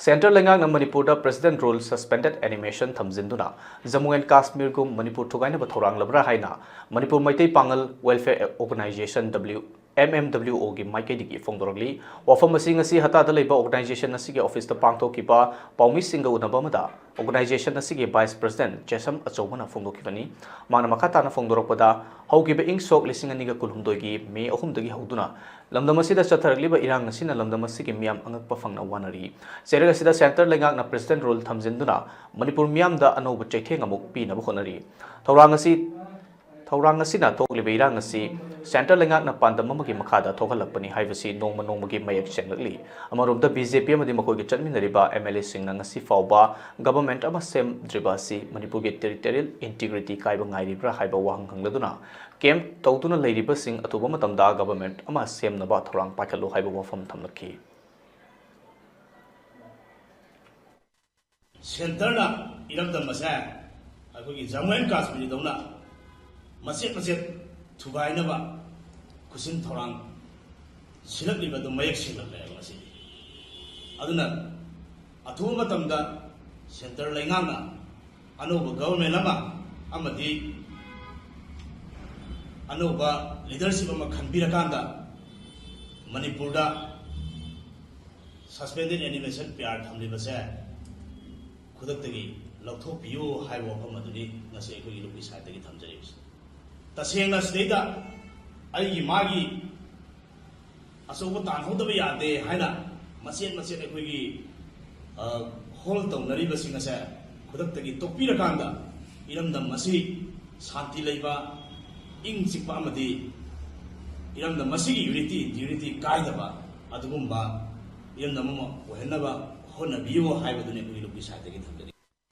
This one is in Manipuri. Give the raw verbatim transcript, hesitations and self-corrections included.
ꯁꯦꯟꯇꯔ ꯂꯩꯉꯥꯛꯅ ꯃꯅꯤꯄꯨꯔꯗ President Rule Suspended Animation ꯊꯝꯖꯤꯟꯗꯨꯅ ꯖꯝꯃꯨ ꯑꯦꯟ ꯀꯥꯁꯃꯤꯔꯒꯨꯝ ꯃꯅꯤꯄꯨꯔ ꯊꯨꯒꯥꯏꯅꯕ ꯊꯧꯔꯥꯡꯂꯕ꯭ꯔꯥ ꯍꯥꯏꯅ ꯃꯅꯤꯄꯨꯔ ꯃꯩꯇꯩ ꯄꯥꯉꯜ Welfare Organization, W M M W O ꯒꯤ ꯃꯥꯏꯀꯩꯗꯒꯤ ꯐꯣꯡꯗꯣꯔꯛꯂꯤ꯫ ꯋꯥꯐꯝ ꯑꯁꯤ ꯉꯁꯤ ꯍꯇꯥꯗ ꯂꯩꯕ organization ꯑꯁꯤꯒꯤ office ꯇ ꯄꯥꯡꯊꯣꯛꯈꯤꯕ ꯄꯥꯎꯃꯤꯁꯤꯡꯒ ꯎꯅꯕ ꯑꯃꯗ organization ꯑꯁꯤꯒꯤ Vice President ꯆꯦꯁꯝ ꯑꯆꯧꯕꯅ ꯐꯣꯡꯗꯣꯛꯈꯤꯕꯅꯤ꯫ ꯃꯥꯅ ꯃꯈꯥ ꯇꯥꯅ ꯐꯣꯡꯗꯣꯔꯛꯄꯗ, ꯍꯧꯈꯤꯕ ꯏꯪ ꯁꯣꯛ ꯂꯤꯁꯤꯡ ꯑꯅꯤꯒ ꯀꯨꯟꯍꯨꯝꯗꯣꯏꯒꯤ ꯃꯦ ꯑꯍꯨꯝꯗꯒꯤ ꯍꯧꯗꯨꯅ ꯂꯝꯗꯝ ꯑꯁꯤꯗ ꯆꯠꯊꯔꯛꯂꯤꯕ ꯏꯔꯥꯡ ꯑꯁꯤꯅ ꯂꯝꯗꯝ ꯑꯁꯤꯒꯤ ꯃꯤꯌꯥꯝ ꯑꯉꯛꯄ ꯐꯪꯅ ꯋꯥꯅꯔꯤ꯫ ꯆꯩꯔꯛ ꯑꯁꯤꯗ ꯁꯦꯟꯇꯔ ꯂꯩꯉꯥꯛꯅ President Rule ꯊꯝꯖꯤꯟꯗꯨꯅ ꯃꯅꯤꯄꯨꯔ ꯃꯤꯌꯥꯝꯗ ꯑꯅꯧꯕ ꯆꯩꯊꯦꯡ ꯑꯃꯨꯛ ꯄꯤꯅꯕ ꯍꯣꯠꯅꯔꯤ꯫ ꯊꯧꯔꯥꯡ ꯑꯁꯤ, ꯊꯧꯔꯥꯡ ꯑꯁꯤꯅ ꯊꯣꯛꯂꯤꯕ ꯏꯔꯥꯡ ꯑꯁꯤ ꯁꯦꯟꯇꯔ ꯂꯩꯉꯥꯛꯅ ꯄꯥꯟꯗꯝ ꯑꯃꯒꯤ ꯃꯈꯥꯗ ꯊꯣꯛꯍꯜꯂꯛꯄꯅꯤ ꯍꯥꯏꯕꯁꯤ ꯅꯣꯡꯃ ꯅꯣꯡꯃꯒꯤ ꯃꯌꯦꯛ ꯁꯦꯡꯂꯛꯂꯤ꯫ ꯑꯃꯔꯣꯝꯗ, B J P ꯑꯃꯗꯤ ꯃꯈꯣꯏꯒ ꯆꯠꯃꯤꯟꯅꯔꯤꯕ M L A ꯁꯤꯡꯅ ꯉꯁꯤ ꯐꯥꯎꯕ government ꯑꯃ ꯁꯦꯝꯗ꯭ꯔꯤꯕ ꯑꯁꯤ ꯃꯅꯤꯄꯨꯔꯒꯤ territorial integrity ꯀꯥꯏꯕ ꯉꯥꯏꯔꯤꯕ꯭ꯔꯥ ꯍꯥꯏꯕ ꯋꯥꯍꯪ ꯍꯪꯂꯗꯨꯅ, camp ꯇꯧꯗꯨꯅ ꯂꯩꯔꯤꯕꯁꯤꯡ ꯑꯊꯨꯕ ꯃꯇꯝꯗ government ꯑꯃ ꯁꯦꯝꯅꯕ ꯊꯧꯔꯥꯡ ꯄꯥꯏꯈꯠꯂꯨ ꯍꯥꯏꯕ ꯋꯥꯐꯝ ꯊꯝꯂꯛꯈꯤ꯫ ꯁꯦꯟꯇꯔꯅ ꯏꯔꯝꯗꯝ ꯑꯁꯦ ꯑꯩꯈꯣꯏꯒꯤ ꯖꯝꯃꯨ ꯑꯦꯟ ꯀꯥꯁꯃꯤꯔꯗꯧꯅ ꯃꯆꯦꯠ ꯃꯆꯦꯠ ꯊꯨꯒꯥꯏꯅꯕ ꯈꯨꯠꯁꯤꯟ ꯊꯧꯔꯥꯡ ꯁꯤꯜꯂꯛꯂꯤꯕ ꯑꯗꯨ ꯃꯌꯦꯛ ꯁꯦꯡꯂꯛꯂꯦꯕ ꯉꯁꯤꯗꯤ꯫ ꯑꯗꯨꯅ ꯑꯊꯨꯕ ꯃꯇꯝꯗ ꯁꯦꯟꯇꯔ ꯂꯩꯉꯥꯛꯅ ꯑꯅꯧꯕ government ꯑꯃ ꯑꯃꯗꯤ ꯑꯅꯧꯕ leadership ꯑꯃ ꯈꯟꯕꯤꯔꯀꯥꯟꯗ ꯃꯅꯤꯄꯨꯔꯗ suspended animation P R ꯊꯝꯂꯤꯕꯁꯦ ꯈꯨꯗꯛꯇꯒꯤ ꯂꯧꯊꯣꯛꯄꯤꯌꯨ ꯍꯥꯏꯕ ꯋꯥꯐꯝ ꯑꯗꯨꯅꯤ ꯉꯁꯤ ꯑꯩꯈꯣꯏꯒꯤ ꯂꯨꯞꯀꯤ side ꯇꯒꯤ ꯊꯝꯖꯔꯤꯕꯁꯤ꯫ ꯇꯁꯦꯡꯅ ꯁꯤꯗꯩꯗ ꯑꯩꯒꯤ ꯃꯥꯒꯤ ꯑꯆꯧꯕ ꯇꯥꯟꯍꯧꯗꯕ ꯌꯥꯗꯦ ꯍꯥꯏꯅ ꯃꯆꯦꯠ ꯃꯆꯦꯠ ꯑꯩꯈꯣꯏꯒꯤ, ꯑ, hold ꯇꯧꯅꯔꯤꯕꯁꯤꯡ ꯑꯁꯦ ꯈꯨꯗꯛꯇꯒꯤ ꯇꯣꯛꯄꯤꯔꯀꯥꯟꯗ ꯏꯔꯝꯗꯝ ꯑꯁꯤ ꯁꯥꯟꯇꯤ ꯂꯩꯕ, ꯏꯪ ꯆꯤꯛꯄ ꯑꯃꯗꯤ ꯏꯔꯝꯗꯝ ꯑꯁꯤꯒꯤ unity, integrity ꯀꯥꯏꯗꯕ ꯑꯗꯨꯒꯨꯝꯕ ꯏꯔꯝꯗꯝ ꯑꯃ ꯑꯣꯏꯍꯟꯅꯕ ꯍꯣꯠꯅꯕꯤꯌꯨ ꯍꯥꯏꯕꯗꯨꯅꯤ ꯑꯩꯈꯣꯏꯒꯤ ꯂꯨꯞꯀꯤ side ꯇꯒꯤ ꯊꯝꯖꯔꯤꯕꯁꯤ꯫